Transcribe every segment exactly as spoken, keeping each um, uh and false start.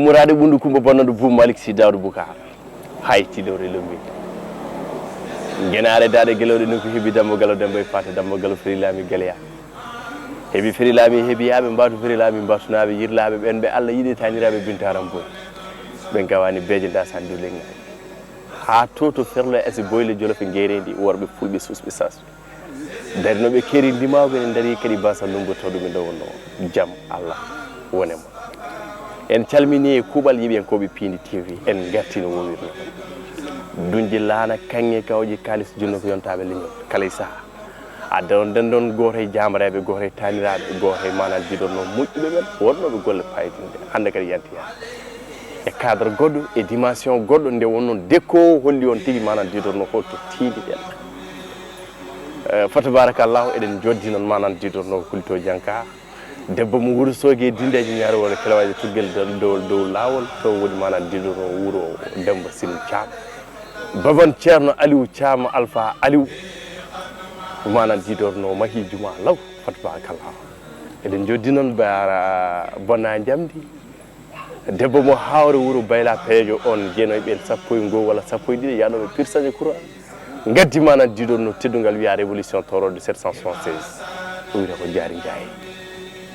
Ummoraaɗo ɓunndu Kummba Bonnooɗo Buubu Malik Sii Daawda Bukaar. Hay tilore lombi. Genaare daaɗe gelooɗe nokku heɓi dambugal o Demmba e Faate dambugal o feri laami Geleya. Heɓi feri laami heɓiyaaɓe mbaatu feri laami mbaatunaaɓe yirlaaɓe ɓen ɓe Alla yiɗi taaniraaɓe Binta Aram Boy. Ɓen gawaani beeje ndaasan dow leŋŋaaji. Haa to to ferlo e asi boyle Jolof e ngeereendi worɓe fulɓe suusɓe saasɓe. Dari no ɓe keeri ndimaagu ene ndari kadi baasa lummbo to ɗum e nde wonnoo jam Allah wone mo. En calminii e kuuɓal yiɓiyankooɓe Piindi T V en ngartii no wowirnoo. Duñde laana kaŋŋe kawje kaalis junno ko yontaaɓe leñol kala e sahaa. Adda on ndendon gooto e jaambareeɓe gooto e taaniraaɓe gooto e maanaam didornoo moƴƴuɓe ɓen wonnooɓe golle paayodinɗe hannde kadi yanti e cadre goɗɗo e dimension goɗɗo nde wonnoo dekko o holli on tigi maanaam didornoo holto tiindi ɗen. Eh, fa tabarakallahu eɗen joddi noon maanaam didornoo kulto janka debbo mo wuro sooge dindeji ñaari wala kelawaji tuggel dow dow laawol to woni maanaam didornoo wuro Demba Sine Thiam baban ceerno Aliou Thiam Alpha Aliou maanaam didornoo mahi juma law fa tabarakallahu eɗen joddi noon bara bona njamdi debbo mo hawre wuro bayla peejo on jenoy ɓen sappo e ngoo walla sappo e ɗiɗi yanooɓe pirsañe courant gaddi manan didon no teddungal wiya révolution torodo sept cent soixante-seize o wiyata ko jaari jaaye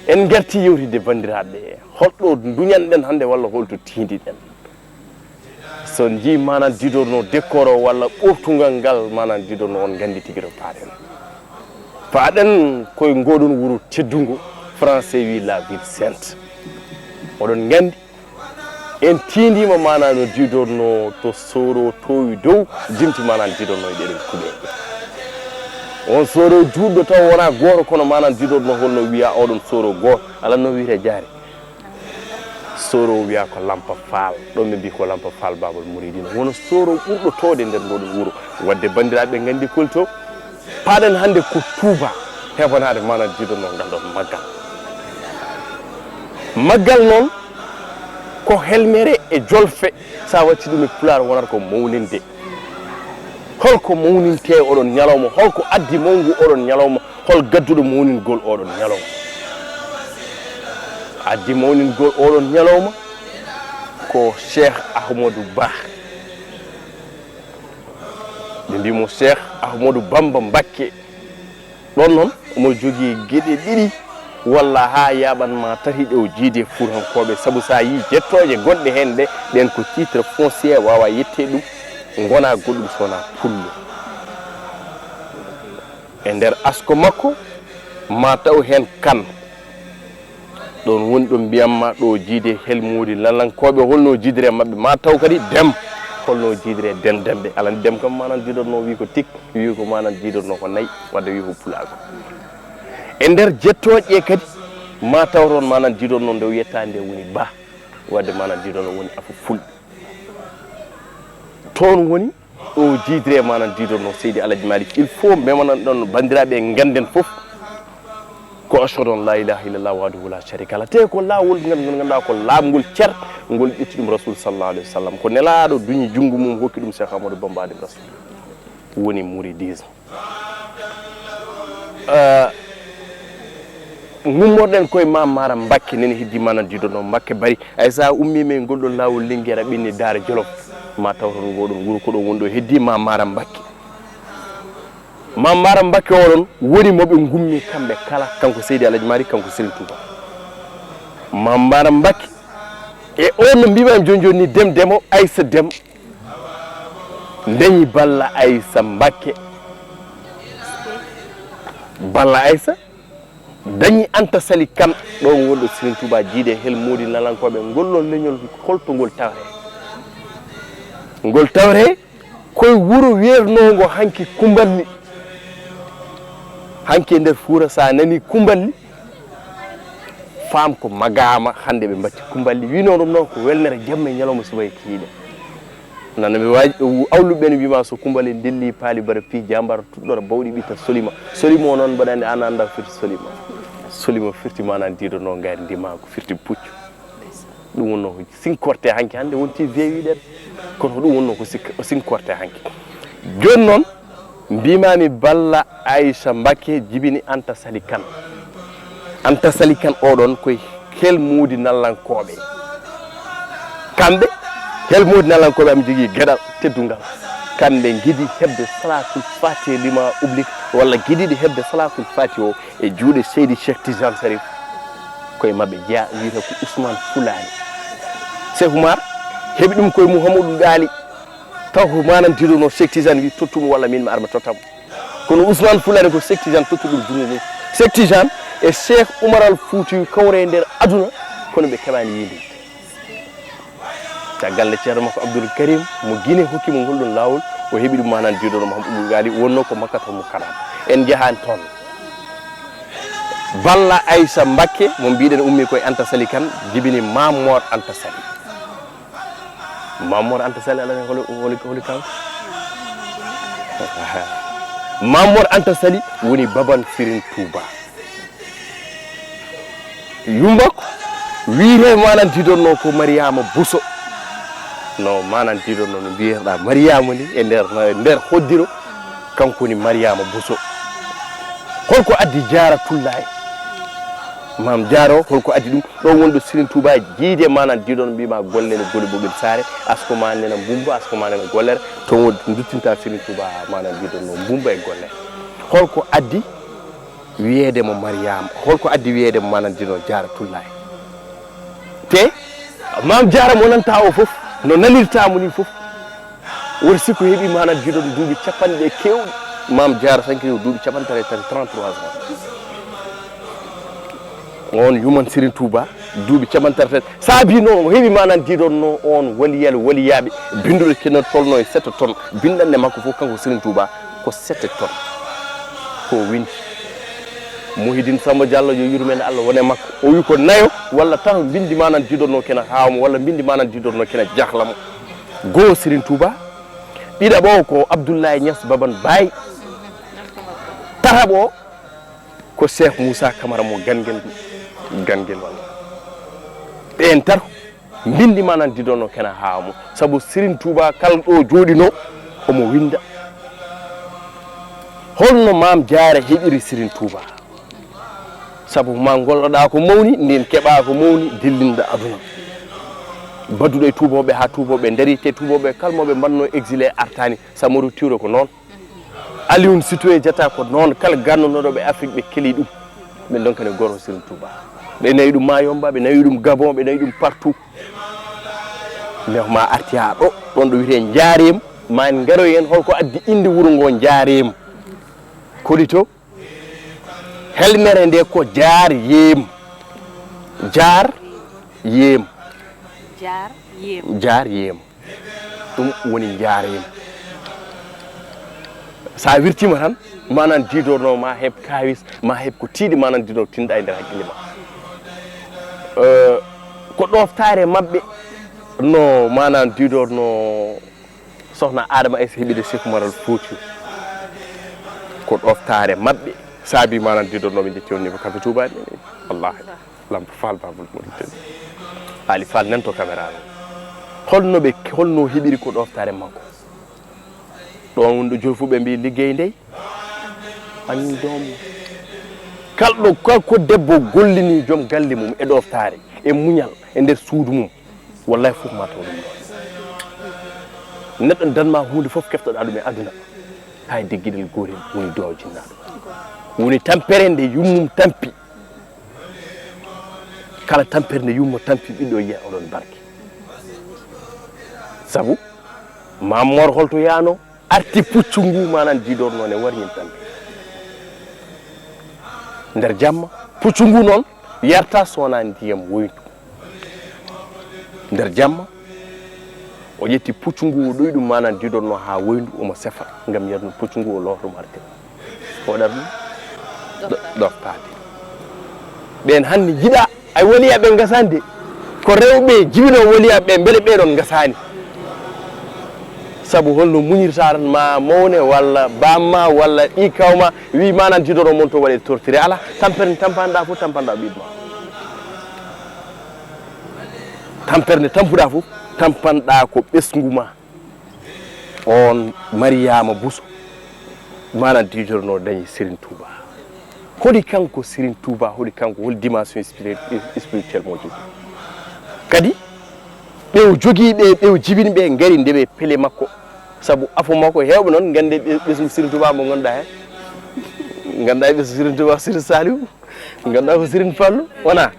en garti yewtide banndiraaɓe holɗo duñanɗen hannde walla holto tiidiɗen so on njii manan didorno décor o walla ɓoftungal ngal manan didorno on nganndi tigi to paaɗen paaɗen koye ngoɗon wuro teddungo français wi la ville sainte oɗon nganndi en tiindiima maanaa no diidornoo to sooro toowi dow jimti maanaa diidornoo e ɗeɗon kuɓeeje on sooro juutɗo taw wonaa gooto kono maanaa diidornoo holno wiyaa oɗon sooro gooto alaa no wiyetee jaari sooro o wiyaa ko lampa faal ɗo ɓe mbii ko lampa faal baabal muriidina wono sooro ɓurɗo toowde nder ngoɗon wuro waɗde banndiraaɓe nganndi kolto paaɗen hannde ko tuuba heɓanaade maanaa diidornoo ngal ɗon maggal maggal noon ko helmere e jolfe so a watti ɗum e pulaar wonata ko mawninde holko mawnintee oɗon ñalawma holko addi mawngu oɗon ñalawma hol gadduɗo mawningol oɗon ñalawma addi mawningol oɗon ñalawma ko cheikh ahmadou bah ɓe mbimo cheikh ahmadou bamba mbakke ɗon noon omo jogii geɗe ɗiɗi walla haa yaaɓan ma tati ɗe o jiidi e fuutankooɓe sabu so a yii jettooje gonɗe heen ɗe ɗeen ko titre foncier waawa yettee ɗum ngonaa goɗɗum so wonaa pullo e nder asko makko ma taw heen kan ɗoon woni ɗo mbiyatma ɗo jiide helmuuji lalankooɓe holno jiidiri e maɓɓe ma taw kadi dem holno jiidiri e dem demɓe alani dem kam manan didorno wi ko tik wi ko manan didorno ko nayi wadde wi ko pulaagu e nder jettooje kadi ma taw toon manan didorno nde o yetta nde woni ba wadde manan didorno woni afo fulɓe toon woni ɗo jiidre manan diidorno seydi alaji malik il faut memanan ɗon banndiraaɓe ngannden fof ko ashhadu an la ilaha illallah wahdahu la sharika lah te ko laawol ngal ngol ngannduɗaa ko laamgol cer ngol ƴetti ɗum rasul sallallahu alayhi wa sallam ko nelaaɗo duñi junngo mum hokki ɗum cheikh amadou bamba adim rasul woni mouridisme gummorɗen koye ma mara mbakke nene heddi mana didono mbakke bari ay sa ummima e ngol ɗon lawol linguere ɓenni daara jolof ma taw toon ngoɗon wuuro ko ɗo woni ɗo heddi ma mara mbakke ma mara mbakke oɗon woni moɓe gummi kamɓe kala kanko seydi alaji mari kanko sëriñ touba ma mara mbakke e on no mbimami joni joni ni dem demo aysa dem dañi balla aysa mbakke balla aysa dañi anta sali kan ɗo wonɗo sëriñ touba jiide hel moodi nalankoɓe ngol ɗon leñol holto ngol tawre ngol tawre koye wuro wiyetnongo hanki kumballi hanki e nder fuura sa nani kumballi faam ko magama hande ɓe mbatti kumballi wino ɗum noon ko welnere jamma e ñalawma subaka kiiɗe nana mi waji awluɓe ne wima so kumbal e ndelli paali bara pi jambar tuɗɗora bawɗi ɓitta solima solima o noon mbaɗani an anda firti solima solima firti mana dido no ngari ndima ko firti puccu ɗum wonno ko sinkorte hanki hande wonti vewiɗen kono ko ɗum wonno ko sik- o sinkorte hanki joni noon mbimami balla aissa mbakke jibini anta sali kan anta sali kan oɗon koye kel muudi nallankoɓe Kamɓe, hel moodi nalankooɓe am jogii geɗal teddungal. Kamɓe ngiɗi heɓde salaatul faatiha lima ublik, walla ngiɗiiɗe heɓde salaatul faatiha o e juuɗe Seydi Cheikh Tidiane Sarif. Koye maɓɓe jeyaa, wiyetee ko Ousmane Fulani. Cheikh Oumar heɓi ɗum koye Mouhamadou Ghali. Taw ko manan didono Cheikh Tidiane wi tottumo walla min mi arma tottam. Kono Ousmane Fulani ko Cheikh Tidiane tottu ɗum junngo mum. Cheikh Tidiane e Cheikh Oumar Al Fouti kawre e nder aduna, kono ɓe keɓani yiide. Caggal nde ceerno makko Abdoul Karim mo Guinée hokki mo ngol ɗon laawol, o heɓi ɗum manan didono Mahamadou Ghali, wonno ko Makkatal Mukarram. En njahan toon. Balla Aïssa Mbacké, mo mbiɗen ummi koye Anta Sali kan, jibini Mamor Anta Sali. Mamor Anta Sali alani holi, holi, holi kanko. Mamor Anta Sali woni baban Sirin Touba. Yumbako wiyete manan didonno ko Mariama Bousso. No manan didonno no mbiyerɗa Mariama ni e nder, nder hoddiro, kanko woni Mariama Bousso. Holko addi Jaara Tullaay? Maam Jaara o, holko addi ɗum? Ɗo wonɗo Sirin Touba jiide manan didono mbima golle ne goli bogel saare, asko ma nena mbumba, asko ma nena gollere, to won duttinta Sirin Touba manan didono mbumba e gollere. Holko addi wiyeede mo Mariama? Holko addi wiyeede mo manan dino Jaara Tullaay? Te Maam Jaara mo nanta o fof, no nanirta mo ni fof, woni sikko heɓi manan didono duuɓi capanɗe kewɗi. Maam Jaara sankiri o duuɓi capanɗe tati, trente-trois ans. On yuman Sirin Touba duuɓi capanɗe tati. Saabi no o heɓi manan didono on waliyal waliyaɓe, binduɗo kene tolno e sept tonnes. Bindanɗe makko fof kanko Sirin Touba ko sept tonnes. Ko windi. Muhidin Samba Diallo yo yurmende Allah wone makko. O wi ko nayo walla tato bindi manan didono kena hawmo walla bindi manan didono kena jahlamo. Goo Sirin Touba. Ɗiɗaɓo o ko Abdoulaye Niass Baban Baye. Tataɓo o ko Cheikh Moussa Camara mo Gangen, Gangen walla. Ɓen tato mbindi manan didono kena hawmo. Sabu Sirin Touba kala ɗo jooɗino omo winda. Holno Maam Jaara heɓiri Sirin Touba? Sabu ma golloɗa ko mawni, ndin keɓa ko mawni, dillinda aduna. Baduɗo e tuuboɓe ha tuuboɓe dari, te tuuboɓe kalmoɓe mbanno exilé artani. Samori Touré ko noon. Alioune Sitoé Diatta ko noon. Kala gannonoɗo ɓe Afrique ɓe keli ɗum. Ɓe donkane goro Sirin Touba. Ɓe nawi ɗum Mayomba, ɓe nawi ɗum Gabon, ɓe nawi ɗum partout. Mais ma arti ha ɗo, ɗon ɗo wiyete Njaareem, ma en ngaroy en holko addi inde wuro ngo Njaareem. Koli to? Helmere nde ko Jaar Yeem. Jaar Yeem. Jaar Yeem. Jaar Yeem. Ɗum woni Njaareem. Sa wirtima tan, manan didorno ma heɓ kawis, ma heɓ ko tiiɗi manan didor tinɗa e nder hakkille ma. Eh, ko ɗoftare maɓɓe no manan didorno Sohna Adama Aïssa heɓide Cheikh Oumar Al Fouti. Ko ɗoftare maɓɓe saabi manan didorno ɓe jetti on niveau Café Touba ni. Wallahi. Lamp Fall Babul Mouridine. Ali Fall nan to caméra o. Holno ɓe, holno heɓiri ko ɗoftare makko? Ɗon wonɗo jolfuɓe mbi liggey ndey. Anndom. Kalɗo, kal ko debbo gollini joom galle mum e ɗoftare, e muñal, e nder suudu mum. Wallahi fof ma taw ɗum ɗon. Neɗɗo danma huunde fof keftoɗa ɗum e aduna. Hay deggiɗel gootel woni duwaw jinnaɗo. Woni tampere nde yummum tampi. Kala tampere nde yummo tampi ɓiɗɗo yiya oɗon barke. Sabu, Maam Moor holto yaano, arti puccu ngu manan didorno ne warñin tampi. Nder jamma, puccu ngu noon yarta sona ndiyam woyndu. Nder jamma, o ƴetti puccu ngu, o ɗoyi ɗum manan didorno ha woyndu, omo sefa ngam yarnu puccu ngu, o loota ɗum arde. Waɗat ɗum ɗo-, ɗoftaade. Ɓen hannde njiɗa ay waliyaɓe ngasani de. Ko rewɓe jibino waliyaɓe, mbele ɓeɗon ngasani. Sabu holno muñirta tan ma mawne walla bamma walla ɓi kawma wi manan didoro mon to waɗe tortire ala. Tampere tampanɗa fof tampanɗa ɓiɗma. Tampere nde tampuɗa fof tampanɗa ko ɓesngu ma. On Mariama Bousso, manan didorno dañi Serigne Touba. Holi kanko Serigne Touba, holi kanko, hol dimension spiri-, spirituelle mo jogii? Kadi, Ɓe o jogii ɓe, ɓe o jibini ɓe, ngari ndewe pele makko. Sabu afo makko heewɓe noon, ngannde ɓe-, ɓesngu Serigne Touba mo ngonɗaa heen. Nganndaa ɓesngu Serigne Touba, Serigne Saliou. Nganndaa ko Serigne Fallou, wonaa?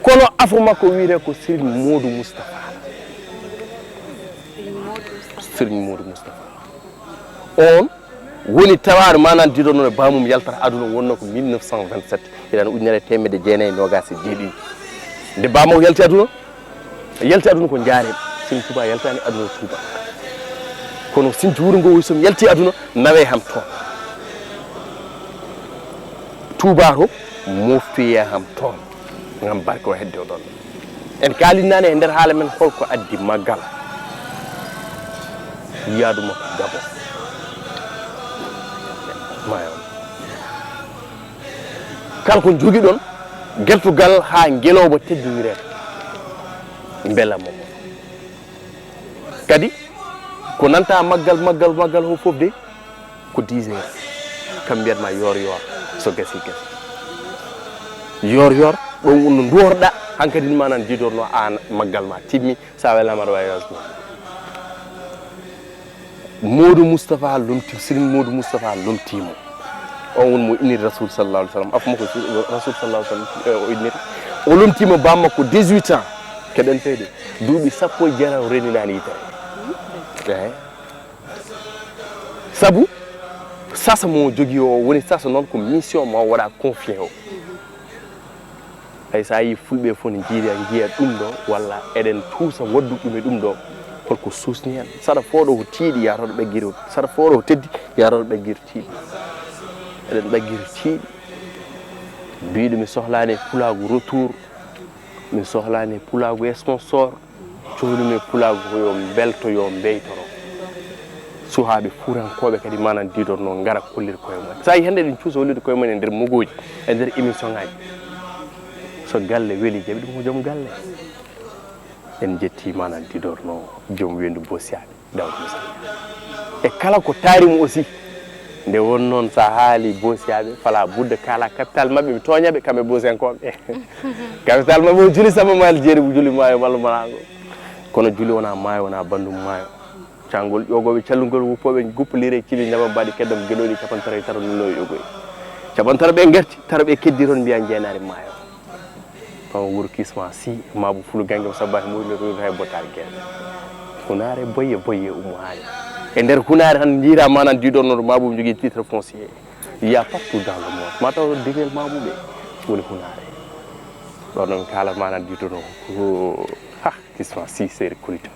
Kono afo makko wiyetee ko Serigne Modou Moustapha. Serigne Modou Moustapha. On woni tawaaɗo maanaam diidono no baamum yaltata aduna wonno ko mille neuf cent vingt-sept, hiɗen ujunere e teemedde jeenayi e noogaas e jeeɗiɗi. Nde baamum yalti aduna, yalti aduna ko njaaree, Serigne Touba yaltaani aduna Touba. Kono sinti wuro ngo so yalti aduna, nawe ham toon. Touba to, moftoye ham toon. Ngam barke o hedde o ɗon. En kaalinnaani e nder haala men holko addi maggal. Yaadu makko Gabon. Maayo. Kala ko njogiɗon, gertugal haa ngelooba teddinireede. Mbela mo. Kadi, ko nanta maggal, maggal, maggal o fof de, ko dix heures. Kam mbiyat ma yoor yoor, so gasi gasi. Yoor yoor, ɗon wonno nduworɗa, hankadi ni manan didorno aan maggal ma timmi, sa welama aɗa wawi yasde. Modou Moustapha lomti, Serigne Modou Moustapha lomtimo. On woni mo inniri Rasoul sallallahu alaihi wasallam. Afo makko Rasoul sallallahu alaihi wasallam, eh, o inniri. O lomtimo bammakko dix-huit ans. Keɗen feyde. Duuɓi sappo e jeetati o reninaani yitere. Eh. Sabu sasa mo jogii o woni sasa noon ko mission mo waɗa confié o. Hay so a yii fulɓe fof ne njiida, njiya ɗum ɗo, walla eɗen tuusa waɗdu ɗum e ɗum ɗo, holko suusni heen? Saɗa fooɗo ko tiiɗi, yataw ɗo ɓeggiri, saɗa fooɗo ko teddi, yataw ɗo ɓeggiri tiiɗi. Eɗen ɓeggiri tiiɗi. Mbiɗo mi sohlaani pulaagu retour, mi sohlaani pulaagu sponsor, cohluno e pulaagu ko yo mbelto, yo mbeytoro. Suhaaɓe fuutankooɓe kadi manan didorno ngara kollira koye mumen. So a yii hannde eɗen cuusa hollude koye mumen e nder mogooji, e nder émission ngaji. So galle weli jaɓi ɗum ko joom galle. En jetti manan didorno joom weendu Bossiaɓe, Daouda Moussa. E kala ko taari mo aussi. Nde won noon sa haali Bossiaɓe, fala budda kaala capital maɓɓe, mi tooñaɓe kamɓe Bossiankooɓe. Capital maɓɓe o juli Samba Mali Jeeri, juli maayo Mallo Malango. Kono juli wona maayo, wona bandum maayo. Cangol ƴoogooɓe callugol wuppooɓe guppolire cili nebam mbaɗi keddam gelooɗi capanɗe tati e taro nulooɓe ƴogoy. Capanɗe tati ɓe ngarti, tati ɓe keddi toon mbiya jeenaari maayo. Taw wuro kisma si, maabo fulu gange o sabbaaki muɗum e ko hay bottaari gere. Hunaare boye boye ummo haali. E nder hunaare tan njiira manan diidornoɗo maabo jogii titre foncier. Il y a partout dans le monde. Ma taw degel maabo ɓe woni hunaare. Ɗon noon kala manan diidorno ko ha kisma si seeri kulita.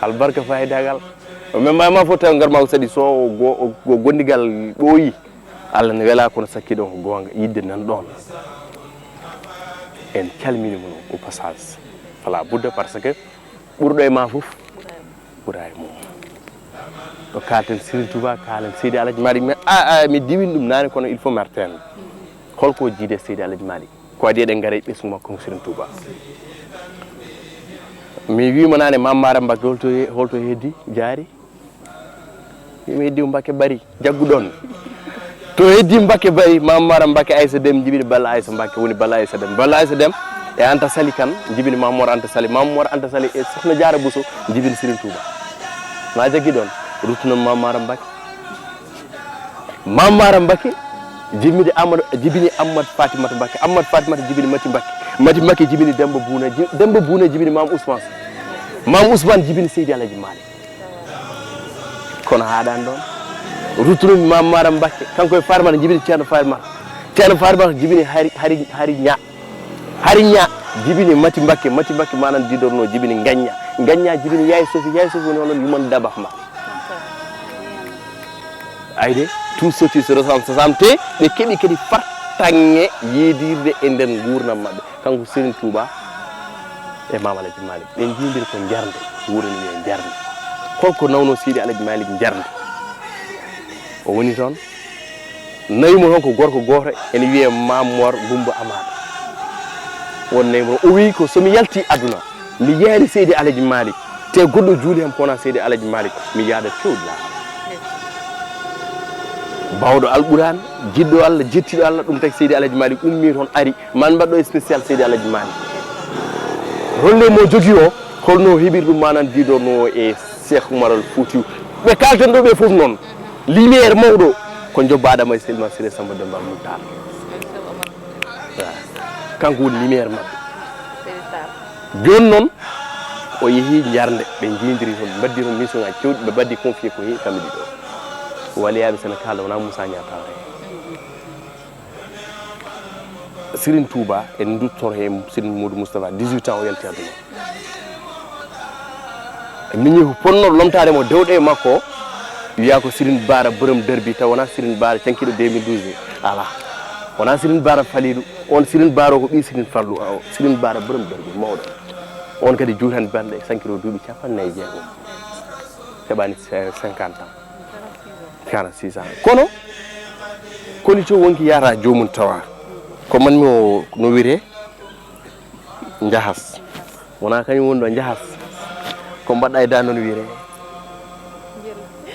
Albarka fayidagal. O memma ma fof taw ngar ma ko saɗi so o go-, o go-, gondigal ɓooyi. Allah ne wela kono sakki ɗon ko goonga yidde nan ɗon. En calmini mo au passage. Fala budda parce que ɓurɗo e ma fof ɓura e mum. Ɗo kalten Serigne Touba, kalen Seydi Alhaji Malick, mi, a, a, mi diwin ɗum nane kono il faut mi arten. Holko jiide Seydi Alhaji Malick? Ko adi eɗen ngara e ɓesngu makko ko Serigne Touba. Mi wiima nane Mame Mara Mbacké holto he-, holto heddi jaari? Mi heddi Mbakke Bari, jaggu ɗon. To heddi Mbakke Bari, Mame Mara Mbakke Aïssa Deme jibini Balla Aïssa Mbakke, woni Balla Aïssa Deme. Balla Aïssa Deme e Anta Sali Kane, jibini Mame Mor Anta Sali. Mame Mor Anta Sali e Sokhna Diarra Bousso, jibini Serigne Touba. Na jaggi ɗon, ruttuno Mame Mara Mbakke. Mame Mara Mbakke jibini Amadou, jibini Amadou Fatimata Mbakke. Amadou Fatimata jibini Mati Mbakke. Mati Mbakke jibini Demba Bouna, ji-, Demba Bouna jibini Mame Ousmane. Mame Ousmane jibini Seydi Alhaji Malick. Kono haaɗaani ɗoon. Ruttunoomi Mame Maram Mbakke, kanko e Farmata njibini Ceerno Farmata. Ceerno Farmata jibini Hari, Hari, Hari Ña. Hari Ña jibini Mati Mbakke, Mati Mbakke manan didorno jibini Ngañña. Ngañña jibini Yaay Sofi, Yaay Sofi woni hono Yuman Dabah ma. Ayde, tout ceci se ressemble, se ressemble, te ɓe keɓi kadi fartaŋŋe yeedirde e nder nguurndam maɓɓe. Kanko Serigne Touba e Mame Alhaji Malick, ɓe njiwdiri ko Njarnde, wuuro ne wiyee Njarnde. Holko nawno Seydi Alhaji Malick Njarnde? O woni toon, nawi mo toon ko gorko gooto, ene wiyee Mame Mor Gumba Amaɗo. Won nawi mo toon, o wi ko so mi yalti aduna, mi yaari Seydi Alhaji Malick, te goɗɗo juuli ham ko wona Seydi Alhaji Malick, mi yaada kewɗi laaɓa. Bawɗo Alquraan, jiɗɗo Allah, jettiɗo Allah, ɗum tagi Seydi Alhaji Malick ummi toon ari, man mbaɗɗo spécial Seydi Alhaji Malick. Rolle mo jogii o, Holno heɓiri ɗum manan diidorno e Cheikh Oumar Al Foutiyou? Ɓe kalten ɗo ɓe fof noon, lumière mawɗo ko jobba Adama e Selma Siré Samba Demba Moutar. Voilà. Kanko woni lumière maɓɓe. Jooni noon, o yehi Njarnde, ɓe njiidiri toon, ɓe mbaɗdi toon mission ngaji kewɗi, ɓe mbaɗdi confié ko heewi kamɓe ɗiɗo. Waliyaaɓe sene kaalda, wonaa Moussa Niang tawata heen. Serigne Touba, en nduttoro heen Serigne Modou Moustapha, dix-huit ans o yalti aduna. Miñi ko ponno lomtaade mo dewɗe e makko, wiya ko Serigne Bara Borom Derbi, taw wonaa Serigne Bara cankiɗo deux mille douze de. Alaa. Wonaa Serigne Bara Falilou, on Serigne Bara o ko ɓii Serigne Fallou o, Serigne Bara Borom Derbi mawɗo. On kadi juutani bannde cankiɗo duuɓi capanɗe nayi e jeegom. Heɓaani cinquante ans. Quarante-six ans. Kono, koni to wonki yahata joomum tawa. Ko manmi o no wiyetee? Njahas. Wonaa kañum woni ɗo njahas. Ko mbaɗɗa e daande no wiyetee?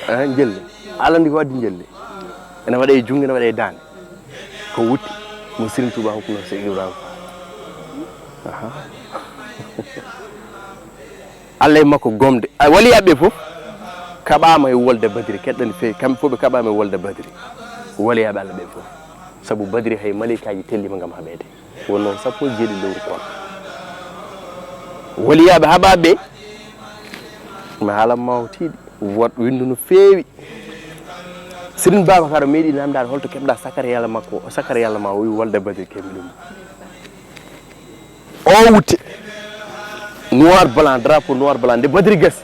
Ah, njelle. Alla ndi ko waddi njelle. Ene waɗa e junngo, ene waɗa e daande. Ko wutte mo Serigne Touba hokkuno Cheikh Ibrahima Fall. Aha. Alla e makko gomde. A, waliyaaɓe fof kaɓaama e wolde Badri, keɗɗani feewi, kamɓe fof ɓe kaɓaama e wolde Badri. Waliyaaɓe Alla ɓe fof. Sabu Badri hay maleykaaji tellima ngam haɓeede. Won noon sappo e jeeɗiɗi lewru koor. Waliyaaɓe haɓaaɓe ɓe, mi haalan ma o tiiɗi, woɗ winndu no feewi. Serigne Babacar meeɗi namdaade holto keɓɗa sakkare Yalla makko, sakkare Yalla ma o wi wolde Badri kemmi ɗum. O wutte. Noir blanc, drapeau noir blanc, nde Badri gas.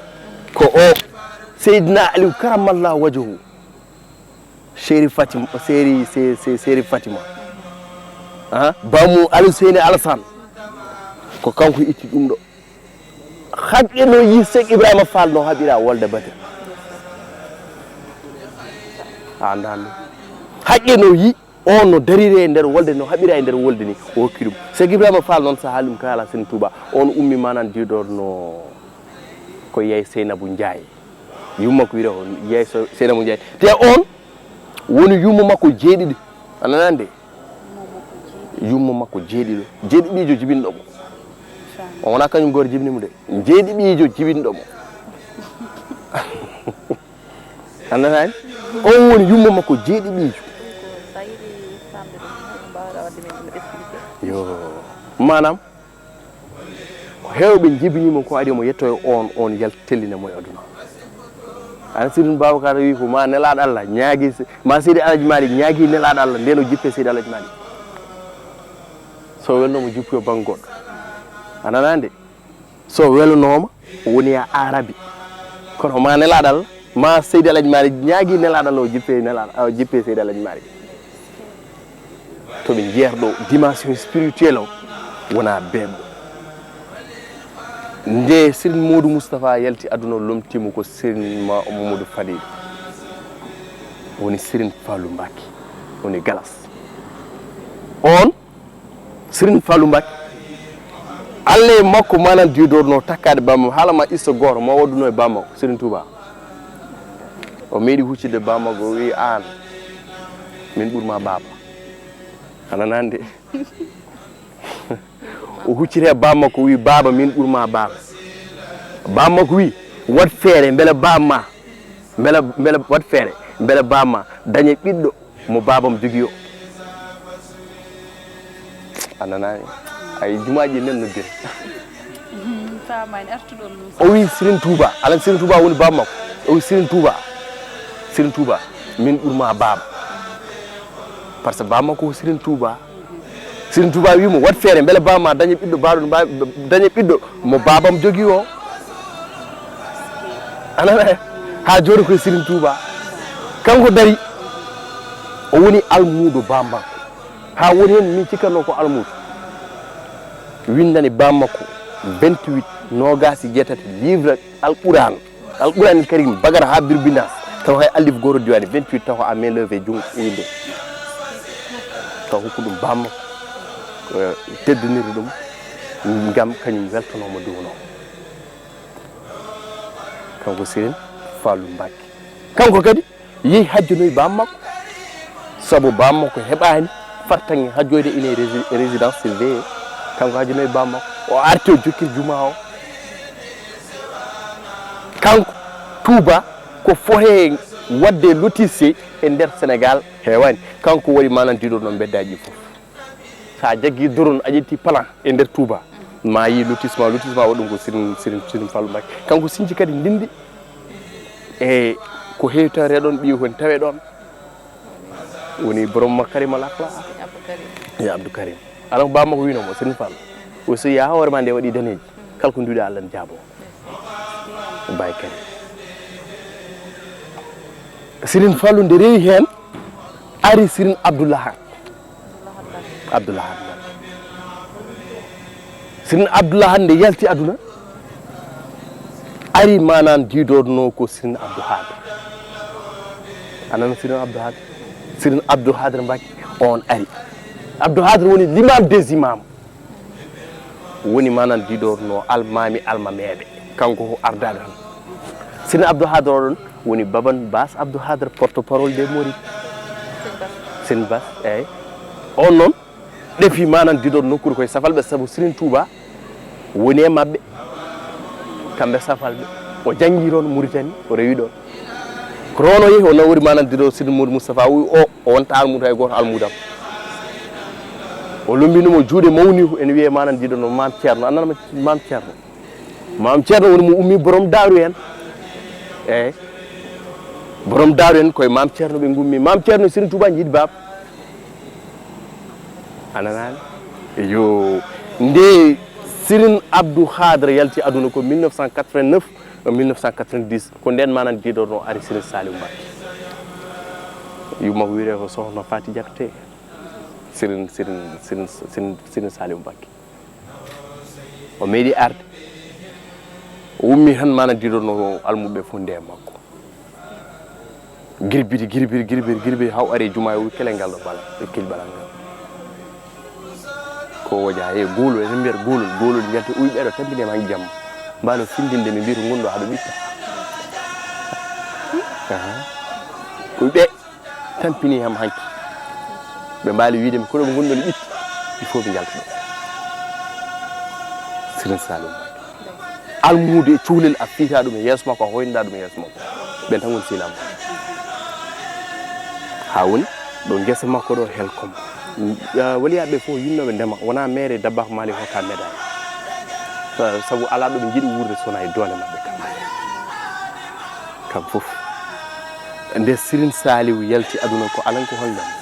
Ko o. Seydina Aliou karamallah wajahu. Seri Fatima, seri, se-, se-, seri Fatima. Ah, Bamu Aliou Seyni Alassane. Ko kanko itti ɗum ɗo. Haqqe no yi Cheikh Ibrahima Fall no haɓira wolde Badri. A anndaa ɗum. Haqqe no yi on no dariri e nder wolde, no haɓira e nder wolde ni, o hokki ɗum. Cheikh Ibrahima Fall noon, so haali ɗum kaala Serigne Touba, on ummi manan diidorno ko Yaye Seynabou Ndiaye. Yumma ko wiyetee on Yaye So-, Seynabou Ndiaye. Te on woni yumma makko jeeɗiɗi. A nanaani de? Yumma makko jeeɗiɗo. Jeeɗiɗiijo jibinɗo mo. O wonaa kañum gooto jibini mo de. Jeeɗiɗiijo jibinɗo mo. A nanaani? On woni yumma makko jeeɗiɗiijo. Yo. Maanaam, ko heewɓe njibinii mo ko adi omo yettoyo on, on yalti tellina mo e aduna. An Serigne Babacar wi ko ma Nelaaɗo Allah ñaagi, ma Seydi Alhaji Malick ñaagi Nelaaɗo Allah, nden o jippe Seydi Alhaji Malick. So welno mo jippoyo bannge goɗɗo. A nanaani de? So welnooma, o woni e Arabi. Kono ma Nelaaɗo Allah, ma Seydi Alhaji Malick ñaagi Nelaaɗo Allah, o jippe Nelaaɗo, o jippe Seydi Alhaji Malick. To ɓe jeer ɗo, dimension spirituelle o wona beeɓo. Nde Serigne Modou Moustapha yalti aduna, o lomtimo ko Serigne Ma-, Mamadou Fadilou. Woni Serigne Fallou Mbacké. Woni Galas. On Serigne Fallou Mbacké, Allah e makko manan diidorno takkaade bammakko, haala ma isto gooto mo wadduno e bammakko, Serigne Touba. O meeɗi huccitde bammakko, o wi, "Aan, min ɓurma baaba." A nanaani de? O hucciti e bammakko, o wi, "Baaba, min ɓurma baaba." Bammakko wi, "Waɗ feere, mbele bamma, mbele, mbele, waɗ feere, mbele bamma daña ɓiɗɗo mo baabam jogii o." A nanaani? Ay, jumaaji nen noddire. Faamaani, artuɗo ɗum. O wi Serigne Touba, alan Serigne Touba woni baaba makko. O wi Serigne Touba, Serigne Touba, min ɓurma baaba. Par ce que baaba makko ko Serigne Touba. Serigne Touba wi mo, "Waɗ feere, mbele baaba ma daña ɓiɗɗo, baaba, daña ɓiɗɗo mo baabam jogii o." A nana? Haa jooni koye Serigne Touba. Kanko dari, o woni almuudo baaba makko. Haa woni heen min cikkanno ko almuudo. Winndani baaba makko vingt-huit, noogaas e jeetati livre Alquran. Alquran Karim, Bagara haa Birbinas. Taw hay alif gooto diwaani, vingt-huit taw ko à main levée, junngo winde. Taw hokku ɗum baaba makko, eh, teddinirde ɗum, ngam kañum weltanoo mo duwunoo. Kanko Serigne Fallou Mbacké. Kanko kadi yehi hajjonoyi baaba makko. Sabu baaba makko heɓaani fartaŋŋe hajjoyde, ine rési-, résidence surveillée. Kanko hajjonoyi baaba makko. O arti o jokkiri jumaa o. Kanko Touba ko fohe wadde lotissé e nder Sénégal heewani. Kanko waɗi manan diɗo no mbeddaaji fof. Sa jaggi doron a ƴetti plan e nder Touba ma yi lotissement, lotissement waɗum ko Sirin Sirin Sirin Fallu Mbakke. Kanko sinci kadi ndindi e ko heewtare ɗon ɓiyo kon tawe ɗon woni borom Makarima Lakla e Abdou Karim. Ala ko bamako wino mo Sirin Fallu o so ya hoore ma nde waɗi daneji kala ko nduɗa Allah ne jaabo. Baye Karim. Sirin Fallu nde rewi heen ari Sirin Abdoulahat. Abdoulahat. Sirin Abdoulahat nde yalti aduna ari manan diidorno ko Sirin Abdou Hadre. Anana Sirin Abdou Hadre. Sirin Abdou Hadre Mbakke on ari. Abdou Hadre woni l'imam des imams. Woni manan diɗorno almami almameɓe. Kanko ko ardaɗo tan. Sine Abdou Hadre oɗon woni baban bas Abdou Hadre porte parole des Mourides. Sine bas eyyi. On noon ɗefi manan diɗor nokkude koye safalɓe sabu Sine Touba woni e maɓɓe. Kamɓe safalɓe o janngi toon Mauritanie o rewi ɗon. Ko toon o yehi o nawori manan diɗor Sine Mouride Moustapha o o wonta almuudo hay gooto almuudam. O lombinimo juuɗe mawni ene wiyee manan jiɗo no Maam Ceerno, a nanama Maam Ceerno? Maam Ceerno woni mo ummi borom daaru en. Eyyi. Borom daaru en koye Maam Ceerno ɓe ngummi. Maam Ceerno e Sëriñ Tuubaa njiɗi baaba. A nanaani? Yo. Nde Sëriñ Abdou Khadre yalti aduna ko mille neuf cent quatre-vingt-neuf, mille neuf cent quatre-vingt-dix, ko nden manan jiɗorno ari Sëriñ Saliou Mbacké. Yumma ko wiyetee ko Sokhna Faty Diakhaté. Sëriñ, Sëriñ, Sëriñ, Sëriñ, Sëriñ Saliou Mbacké. O meeɗi arde. O ummi tan manan jiɗorno almuɓe fof nde makko. Girbiti, girbiti, girbiti, girbiti, haw ari e juma, o wi: "Kele ngal ɗo bala, ɓe keli balal ngal." Ko woja, he, goolol, ene mbiyata goolol, goolol njalti, o wi: "Ɓeɗo tampini ma jamma. Mbalo findinde mi mbiyata ngonɗo haɗo ɓitta." Aha. O wi: "Ɓe tampini ham hanki. Ɓe mbali wiide mi koɗo ɓe ngonɗon ɓitti, il faut ɓe njalta ɗo." Sëriñ Saliou. Almuudo e cukalel a fiyta ɗum e yeeso makko, a hoynoɗa ɗum e yeeso makko. Ɓen tan woni sehilaaɓe makko. Haa woni ɗo ngesa makko ɗo, Helcom. Ah, waliyaaɓe fof yinnooɓe ndema, wonaa maire e Dabakh Mali hokka médaille. Ah, sabu alaa ɗo ɓe njiɗi wuurde so wonaa e doole maɓɓe kam. Kam fof. Nde Sëriñ Saliou yalti aduna ko alan ko hol ndema?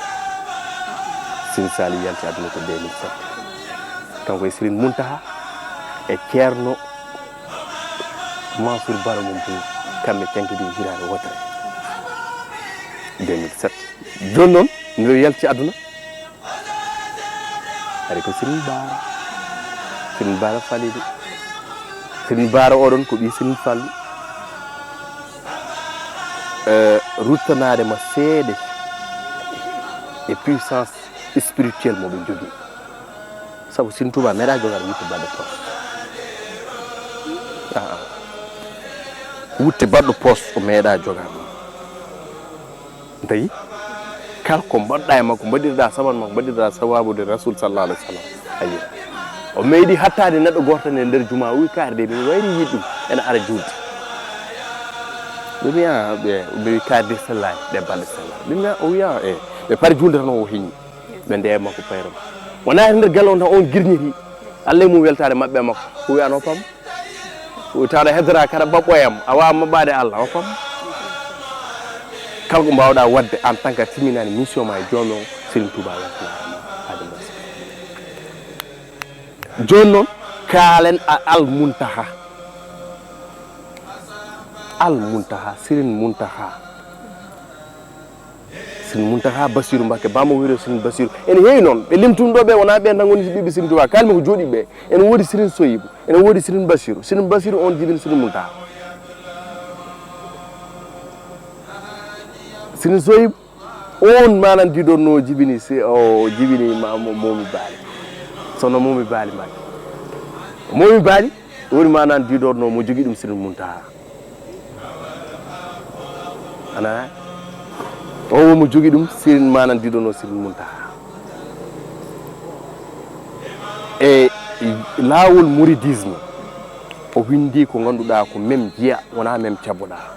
Sëriñ Saliou yalti aduna ko deux mille sept. Kanko e Sëriñ Muntaha e Ceerno Mansour Baro mum Bouy, kamɓe cankiti hitaande wootere, deux mille sept. Jooni noon, miɗo yalti aduna, ari ko Sëriñ Baara, Sëriñ Baara Falilou. Sëriñ Baara oɗon ko ɓii Sëriñ Fallu. Eh, ruttanaade ma seede e puissance spirituelle mo ɓe njogii. Sabu Sëriñ Tuubaa meeɗaa jogaade wutte baɗɗo poos. Ah, ah. Wutte baɗɗo poos o meeɗaa jogaade. Tawi kala ko mbaɗɗa e makko, mbaɗirɗa saban makko, mbaɗirɗa sababude Rasul sallallahu alaihi wasallam. Ayi. O meeɗi hattaade neɗɗo gooto tan e nder juma, o wi: "Kaari de, min wayri yiɗ ɗum, ene ara juulde." Ɓe mbiya, ɓe, ɓe wi: "Kaari de sellaani, ɗe balɗe sellaani." Ɓe mbiya, o wiya, e, ɓe pari juulde tan o heñi. Ɓe ndeya makko payro. Wonaa e nder galle on tan on girñiti. Allah e mum weltaare maɓɓe e makko. O wiya no pam. O tawa hedora kara baɓɓo yam. A waawa maɓɓaade Allah, o pam. Kala ko mbaawɗa waɗde en tant que timminaani mission ma e Joomi on, Serigne Touba weltanaama. Adama. Jooni noon, kaalen a Al Muntaha. Al Muntaha, Serigne Muntaha. Sëñ Muntaha Basiru Mbakke, bammo wiyetee Sëñ Basiru. Ene heewi noon, ɓe limtumi ɗo ɓe, wonaa ɓe tan ngoni ɓiɓɓe Sëñ Tuubaa. Kaalmi ko jooɗiiɓe ɓe. Ene woodi Sëñ Soyibu, ene woodi Sëñ Basiru. Sëñ Basiru on jibini Sëñ Muntaha. Sëñ Soyibu, on manan diɗonno jibini, si, o jibini ma, mo, Momi Baali. Sono Momi Baali Mbakke. Momi Baali, woni manan diɗonno mo jogii ɗum Sëñ Muntaha. Ana o mo jogi ɗum Sëriñ manan diɗono Sëriñ Muntaha. E laawol mouridisme, O winndi ko ngannduɗaa ko mem jeya, wonaa mem caboɗaa.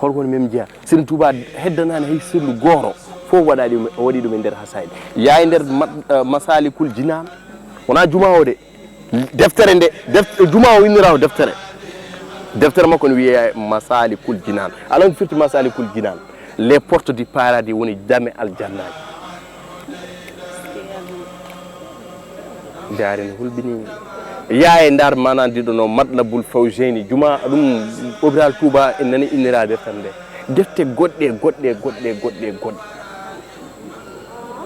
Hol ko woni mem jeya? Serigne Touba heddanaani hay sirlu gooto, fof waɗaɗi ɗum, o waɗi ɗum e nder hasaayid. Yaa e nder ma-, eh, Masalikul Jinaan, wonaa juma o de, deftere nde, def-, juma o innira o deftere. Deftere makko ne wiyee Masalikul Jinaan. Alaa ko firti Masalikul Jinaan. Les portes du paradis woni dame aljannaaji. Jaari no hulɓini. Yaa e ndar manan diɗo no Matlabul Fawzeyni, juma ɗum hôpital Touba en nani inniraaɓe tan nde. Defte goɗɗe, goɗɗe, goɗɗe, goɗɗe, goɗɗe.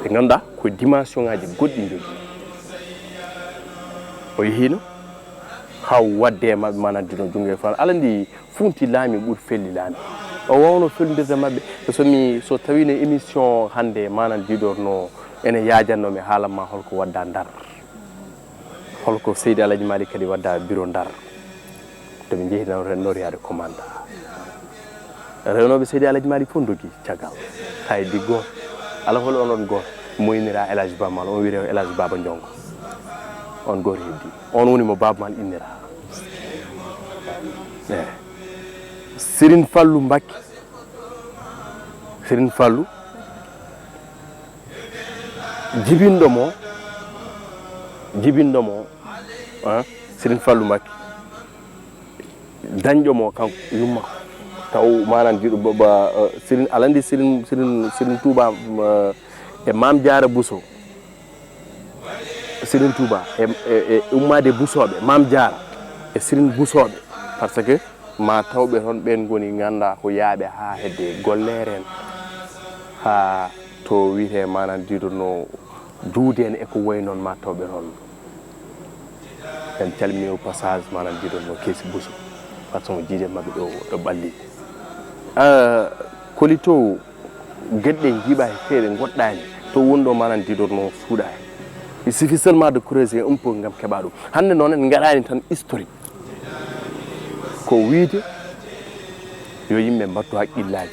Ɓe ngannduɗaa ko dimension ngaji goɗɗi njogii. O yehiino haa wadde e maɓɓe manan diɗo junngo e fan. Ala ndi funti laami ɓuri felli laami. O wawno fellindirde maɓɓe. So mi, so tawino émission hannde manan diɗo no ene yaajanno mi haalan ma holko wadda Ndar. Holko Seydi Alhaji Malick kadi wadda bureau Ndar. To ɓe njehi tan rewno yaade commandant. Rewnooɓe Seydi Alhaji Malick fof ndogi caggal. Hay di gooto. Ala hol on on gooto. Mo innira El Hadj Ba Mal, on wiyetee El Hadj Baba Ndiongo. On gooto heddi. On woni mo Baba Mal innira. Eh. Serigne Fallou Mbacké. Serigne Fallou. Jibinɗo mo. Jibinɗo mo. Ah, Serigne Fallou Mbacké. Dañɗo mo kanko, yumma. Taw manan diɗo baba, eh, Serigne, aɗa anndi Serigne, Serigne, Serigne Touba, eh, e Mame Diarra Bousso. Serigne Touba e, e, e ummaade Bousso ɓe, Mame Diarra e Serigne Bousso ɓe. Parce que ma tawɓe toon ɓeen ngoni ngannda ko yaaɓe haa hedde golleere en. Haa to wiyetee manan diɗo no juude en e ko wayi noon ma tawɓe toon. En calmini au passage manan diɗo no Keesi Bousso. Par ce que jiide maɓɓe ɗo, ɗo ɓalli. Ah, Koli to geɗe njiiɓa he feere goɗɗaani. To woni ɗo manan diɗo no suuɗaani. Il suffit seulement de creuser un peu ngam keɓa ɗum. Hannde noon en ngaɗaani tan historique. Ko wiyde yo yimɓe mbattu haqqillaaji.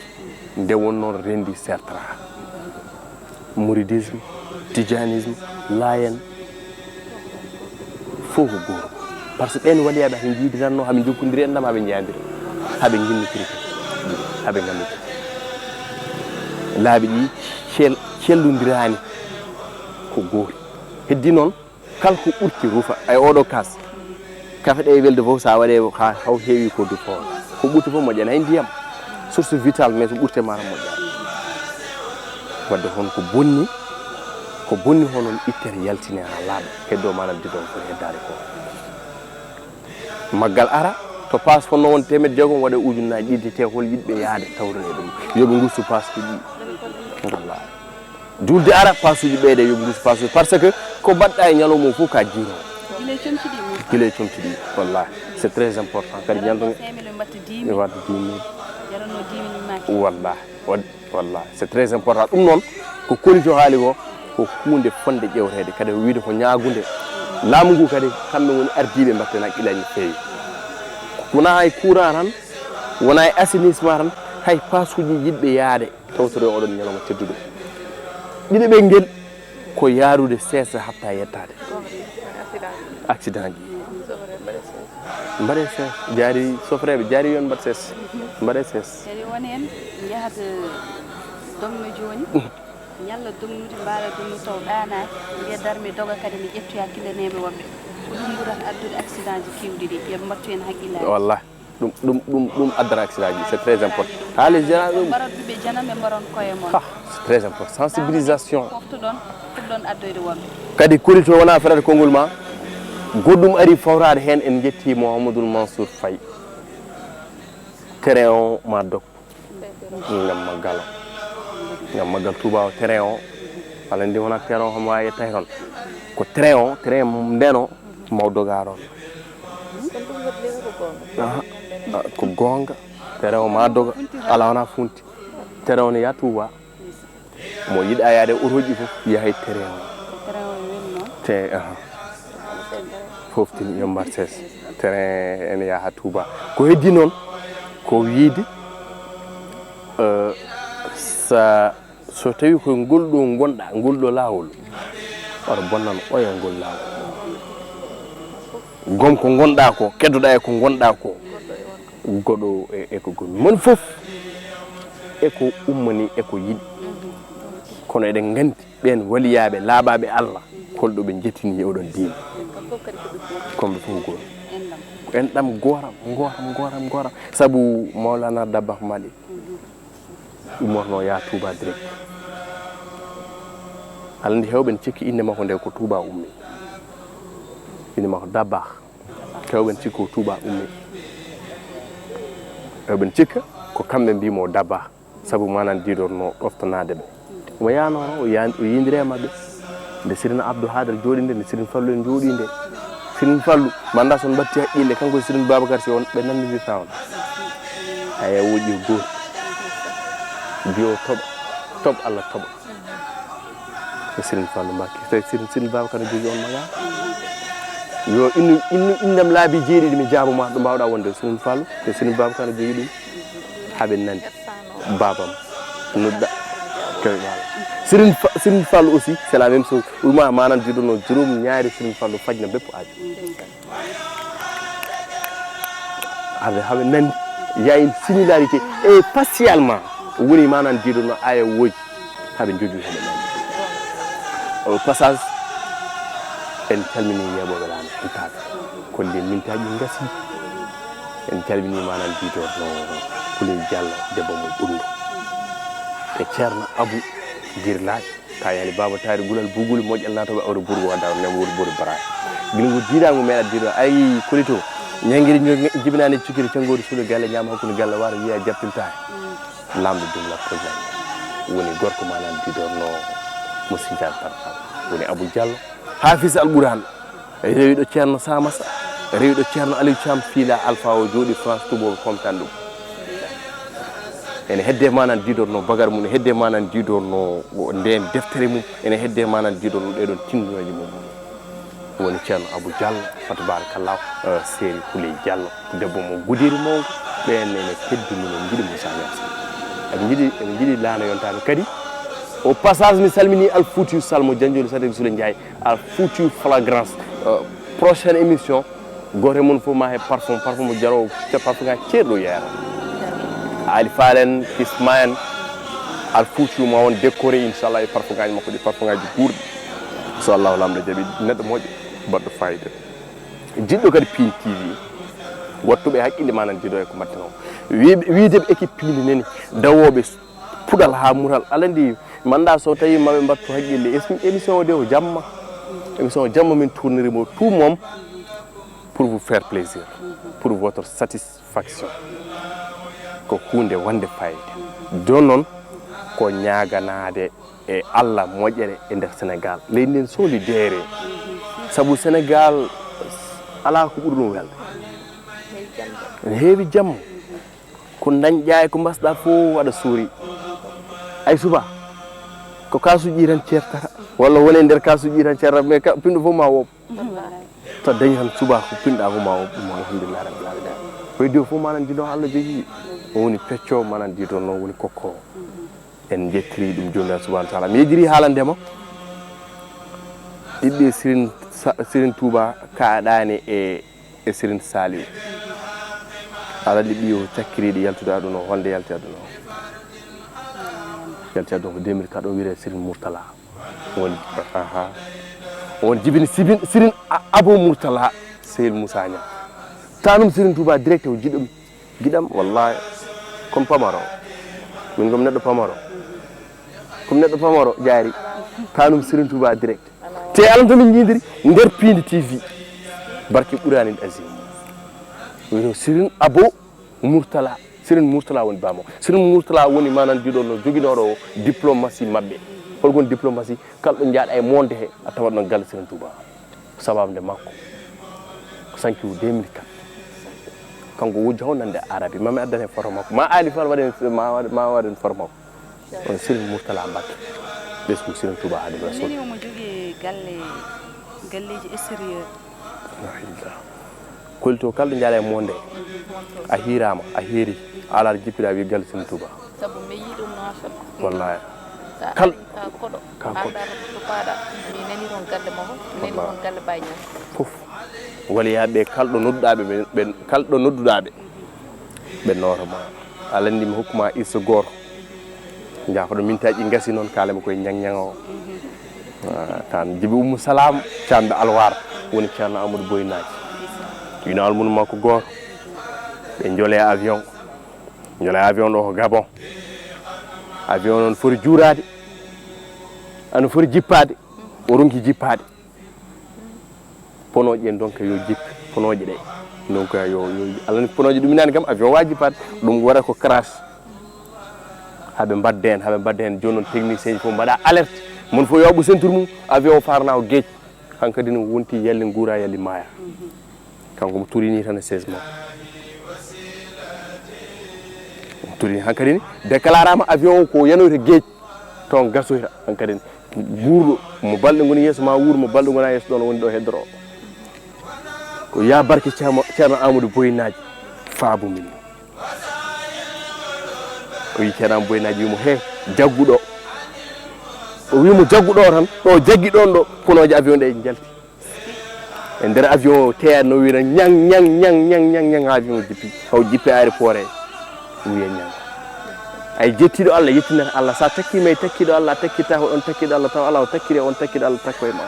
Nde won noon rendi sertata. Mouridisme, tijanisme, layen, fof ko gooto. Par ce que ɓeen waliyaaɓe haɓe njiidiranno, haɓe njokkondiri enɗam, haɓe njaandiri, haɓe nginnitiri, haɓe ngannditiri. Laabi ɗi cel-, cellondiraani ko gooto. Heddi noon, kala ko ɓurti rufa, ay oɗo kaas, kafe ɗe e welde fof, so a waɗe ha haw heewi ko du fof. Ko ɓurti fof moƴƴani, hay ndiyam. Source vitale, mais so ɓurte ma tan moƴƴani. Wadde hon ko bonni, ko bonni hono ittere yaltine ha laaɓa, heddo manan didon ko heddaade ko. Maggal ara, to paas fonno won teemeɗɗe jeegom, waɗe ujunnaaji ɗiɗi, te hol yiɗɓe yaade tawrone ɗum. Yo ɓe ngustu paas ɗiɗi. Wallahi. Julde ara, paasuuji ɓeyde, yo ɓe ngustu paasuuji. Parce que ko mbaɗɗa e ñalawma o fof ka jiiro. Gila e comci ɗi, Moussa. Gila e comci ɗi, wallahi. C'est très important. Kadi ñalɗo cinq mille, ɓe mbatta dix mille. Ɓe mbatta dix mille. Jaranno dix mille maaki. Wallahi. Wad-, wallahi. C'est très important. Ɗum noon, ko Koli to haali ko, ko huunde fonde ƴewteede. Kadi o wiide ko ñaagunde. Laamu ngu kadi, kamɓe ngoni ardiiɓe mbatten haqqillaaji no feewi. Wonaa hay courant tan, wonaa e assainissement tan, hay paasuuji yiɗɓe yaade. Tawtoro e oɗon ñalawma tedduɗo. Ɗiɗaɓel ngel ko yaarude seesa hatta yettaade. Accident ji. Mbaɗe sees. Jaari sofreeɓe, jaari yon mbaɗ sees. Mbaɗe sees. Kadi won heen njahata dogno jooni. Ñalla dognude, mbaala dognude taw ɗaanaaki. Mbiya darmi doga kadi mi ƴettoya killaneeɓe woɓɓe. Ko ɗum ɓurata addude accident ji keewɗi ɗi. Yo ɓe mbattu heen haqqillaaji. Wallah. Ɗum, ɗum, ɗum, ɗum addata accident ji, c'est très important. Haa les gens ɗum. Mbaron ɓiɓɓe janam ɓe mbaron koye mon. Ah, c'est très important. Sensibilisation. Poftoɗon, fuɗɗon addoyde woɓɓe. Kadi Koli to wona feɗata konngol ma. Goɗɗum ari fawtaade heen, en njetti Mouhamadoul Mansour Faye. Terrain o ma dog. Ngam maggal o. Ngam maggal Touba o terrain o. Aɗa anndi wona terrain o homo waawi yettaade toon. Ko terrain o, terrain ndeno mawɗo garoon. Aha, ah, ko goonga. Terrain o ma doga, ala wona funti. Terrain o ne yaa Touba. Mo yiɗa yaade otoji fof, yahay terrain o. Te, aha. Fof tin yo mbaɗ sees. Terrain ene yaha Touba. Ko heddi noon, ko wiyde, eh, sa So tawi ko ngol ɗo ngonɗa, ngol ɗo laawol, oto bonnan oya ngol laawol. Gom ko ngonɗaa ko, keddoɗaa e ko ngonɗaa ko, goɗɗo e, e ko gonmi. Mon fof e ko ummani e ko yiɗi. Kono eɗen nganndi ɓeen waliyaaɓe, laaɓaaɓe Allah, holɗo ɓe njettini e oɗon diine. Kamɓe fof gooto. Ko enɗam gooram, gooram, gooram, gooram. Sabu Mawlana Dabbaax Malik ummorno yaa Touba direct. Aɗa anndi heewɓe ne cikki innde makko nde ko Touba ummi. Innde makko Dabbaax. Heewɓe ne cikki ko Touba ummi. Heewɓe ne cikka ko kamɓe mbiymo Dabbaax. Sabu manan diidorno ɗoftanaade ɓe. Omo yaanoo, o yaan-, o yindirii e maɓɓe. Nde Serigne Abdou Hadre jooɗi nde, nde Serigne Fallou en njooɗi nde. Serigne Fallou, mi anndaa so on mbaɗti haqqille, kanko e Serigne Babacar Sy on, ɓe nanndirta on. Aya, woƴƴi gooto. Mbiyo toɓa, toɓ Allah toɓa. E Serigne Fallou Mbacké. Tawi Serigne, Serigne Babacar ne jogii on magasin. Yo innu, innu, innam laabi jeeɗiɗi mi jaabo ma, ɗo mbaawɗaa wonde. Serigne Fallou, e Serigne Babacar ne jogii ɗum. Haa ɓe nani. Baabam, nodda. Kew Baaba. Serigne Fa-, Serigne Fallou aussi, c'est la même chose. Wima manan diidono juróom ñaari Serigne Fallou fajna bépp aajo. Haa ɓe, haa ɓe nani. Il y a une similarité. Et facialement, woni manan diidono aya woji. Haa ɓe njogii haa ɓe nani. Au passage, en calminii yeeɓooɓe Laana Fintaaɓe. Kolli mintaaji ngasi. En calminii manan diidono Kuley Diallo, debbo mo Ɓundo. E Ceerno Abu Girlaajo, ka yani Baaba Taari Gulal Buguli moƴƴal naatoɓe awre burgo wadda ne wuri buri bara. Gila ngo diidaango meeɗa diido ay Koli to. Ñangiri jibinaani cukiri cangori suuɗe galle ñaama hakkunde galle wara wiya jaɓtintaani. Laamɗo jumla pulnaange woni gorko manan diidorno mo Sindian Tarfal, woni Abou Diallo, haafis Alquraan, rewiɗo Ceerno Samassa, rewiɗo Ceerno Aliou Thiam, fiila Alpha o jooɗi France, tuubooɓe pomtan ɗum. Ene hedde manan diidorno bagar mum, ene hedde manan diidorno nden deftere mum, ene hedde manan diidorno ɗeɗon tinndooji mum. Woni Ceerno Abou Diallo, fa tabarakallah, eh, Seeri Huley Diallo, debbo mo Gudiri mawɗo, ɓeen ene keddi min, en njiɗi Moussa Niass. Eɓe njiɗi, eɓe njiɗi Laana yontaɓe kadi. Au passage, mi salmini Al Foutiou Sall mo Janjoli Sade Sule Ndiaye, Al Foutiou Flagrance. Eh, prochaine émission, gooto e mon fof ma heɓ parfum, parfum mo jaro, ce-, parfum ngaji ceerɗo yeera. Ali Falen, Kisma en, Al Foutiou ma won décoré, inchallah, e parfum ngaji makko ɗi, parfum ngaji guurɗi. So Allahu Laamɗo jaɓi, neɗɗo moƴƴo, baɗɗo fayida. Jiɗɗo kadi Pin T V, wattuɓe haqqille ma nan jiido e ko mbaɗtenoo. Wi-, wiide ɓe équipe piindi nani, dawooɓe puɗal haa mural. Aɗa anndi, mi anndaa so tawi maɓe mbattu haqqille. Es-, émission o de o jamma. Émission o jamma min tourniri mo tout moom pour vous faire plaisir, pour votre satisfaction. Ko huunde wonde fayida. Jooni noon, ko ñaaganaade e Allah moƴƴere e nder Sénégal. Leydi ndin solidaire. Sabu Sénégal alaa ko ɓuri ɗum welde. Ene heewi jamma. Ko dañƴaa e ko mbasɗaa fof aɗa suuri. Ay suba, ko kaasuuji tan ceertata. Walla woni e nder kaasuuji tan ceertata, mais ka-, pinɗo fof ma wooɓ. To dañi tan suba ko pinɗa fof ma wooɓ. Ɗum alhamdulillah rabbil alamin. Koye diw fof manan jiido Allah jogii. O woni pecco, manan jiido noon woni kokko. En njettiri ɗum Joomiraaɗo Subhaanahu wa Taala. Mi yejjiri haalande ma ɓiɓɓe Sirin Sa-, Sirin Touba kaaɗaani e, e Sirin Saliou. Aɗa anndi ɓiyo cakkiriiɗo yaltude aduna o, holnde yalti aduna o? Yalti aduna ko deux mille quatre, o wiyetee Sirin Mourtala. Woni, aha. Woni jibini Sibin-, Sirin A-, Abo Mourtala, Sehil Moussa Niang. Tanum Sirin Touba direct o jiɗum. Giɗam, wallahi, comme pamaro. Min comme neɗɗo pamaro. Comme neɗɗo pamaro, jaari. Tanum Serigne Touba direct. Te alam to min jiidiri, nder Pindi T V. Barke Qur'anil Azim. Wino Serigne Abo Mourtala. Serigne Mourtala woni bamo. Serigne Mourtala woni manan diɗo no joginooɗo diplomatie maɓɓe. Holgon diplomatie? Kala ɗo jaaɗa e monde he, a tawat ɗon galle Serigne Touba. Sababu nde makko, ko sankiwu deux mille quatre. Kanko wujja o nande Arabi, ma mi addan hen photo makko. Ma Ali Fall waɗen, ma waɗ-, ma waɗen photo makko. On Serigne Mourtala Mbacké, ɓesngu Serigne Touba Khadim Rasoul. Nini omo jogii galle, galleeji extérieur. La ilaha. Kolito kala ɗo jaaɗa e monde, a hiiraama, a heeri, a alaa ɗo jippira wiya galle Serigne Touba. Sabu mi yiɗi ɗum, machallah. Wallahi. Sa Kal- ari ka koɗo, ka a koɗo. Ndar to paaɗa, mi nani toon galle makko, mi nani Wallahi. Toon galle Baye Niass. Fof. Waliyaaɓe ɓe, kalɗo nodduɗaaɓe ɓe, ɓe kalɗo nodduɗaaɓe ɓe nooro ma. Alandi mi hokkuma iso goto. Jaafoɗo mintaaji gasi noon, kaalema koye ñaŋ-ñaŋa o. Ah, tan jibi Ummu Salam, canɗo Alwar, woni Ceerno Amadou Boy Naaji. Ino almunu makko gooto. Ɓe njole avion. Njole avion ɗo ko Gabon. Avion noon foti juuraade. Ano foti jippaade. O ronki jippaade. Ponooje en donc yo jippe, ponooje ɗe. Donc yo, yo, alani ponooje ɗum inaani kam, avion waaji pat, ɗum wara ko crash. Haɓe mbadde en, haɓe mbadde en, jooni noon technicien ji fof mbaɗa alerte. Mon fof yoɓu ceinture mum, avion o farna o geej. Hankadi no wonti yalli nguura, yalli maaya. Kanko mo turini tan e seize mois. Mo turini hankadi ni, déclarama avion o ko yanoyta geej. Toon gasoyra, hankadi guurɗo, mo balɗe ngoni yeeso ma wuur, mo balɗe ngona yeeso ɗon woni ɗo heddoro. Ko ya barke Ceerno, Ceerno Amadou Boy Naaji, faabu min. O yi Ceerno Amadou Boy Naaji, wimo he, jagguɗo. O wimo jagguɗo tan, ɗo jaggi ɗon ɗo, ponooje avion ɗe njalti. E nder avion o teya no wira ñang, ñang, ñang, ñang, ñang, ñang, avion o jippi. Haw jippi aéroport e wiya ñang. Ay jettiɗo Allah, yettinata Allah. Sa takkima e takkiɗo Allah, a takkitta ko on takkiɗo Allah, taw ala o takkiri on takkiɗo Allah takko e ma.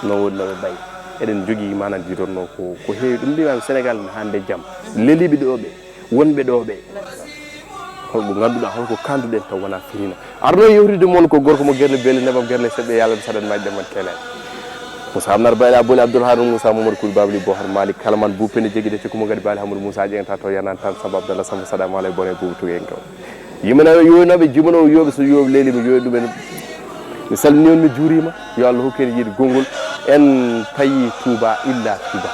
Noon woni no ɓe mbayi. Eɗen jogii manan jiitorno ko, ko heewi. Ɗum mbimami Sénégal ne hande jam. Leliɓe ɗo ɓe. Wonɓe ɗo ɓe, holko ngannduɗaa, holko kannduɗen taw wonaa firina? Arno yewtide mon ko gorko mo gerle beele nebam gerle seɓɓe yallan saɗan majji ɗamman keelani. Moussa Amnar Bayla Boli Abdoul Haroun Moussa Mamadou Koul Babli Bohar Malik kala man bupene jegi de cekkumo ngadi Bali Hamadou Moussa ƴeŋata taw yanan tan Samba Abdallah Samba saɗa mala e bone bubu tuge en kam. Yimanaɓe yoynaɓe jumano yoɓe so yoɓe lelima yoy ɗumen. Mi salmini on, mi juurima. Yo Allah hokku en yiide gongol. En payi Touba illa Touba.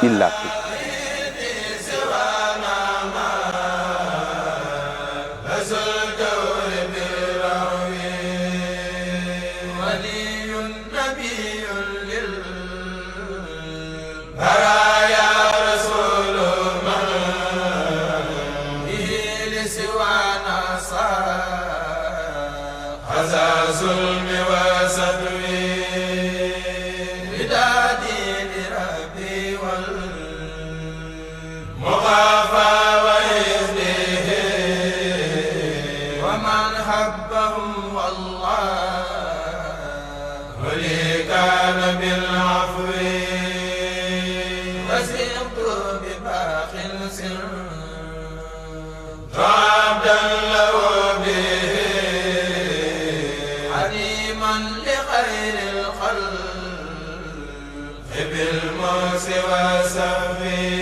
Illa Touba. البرايا رسول من به لسوانا صار هذا ظلم وسدوي بدادي لربي والمخافى وحزبه ومن حبهم والله ولي كان بالعفو وثقت بباق سر عبدا له به حليما لخير الخلق بالموس وسفي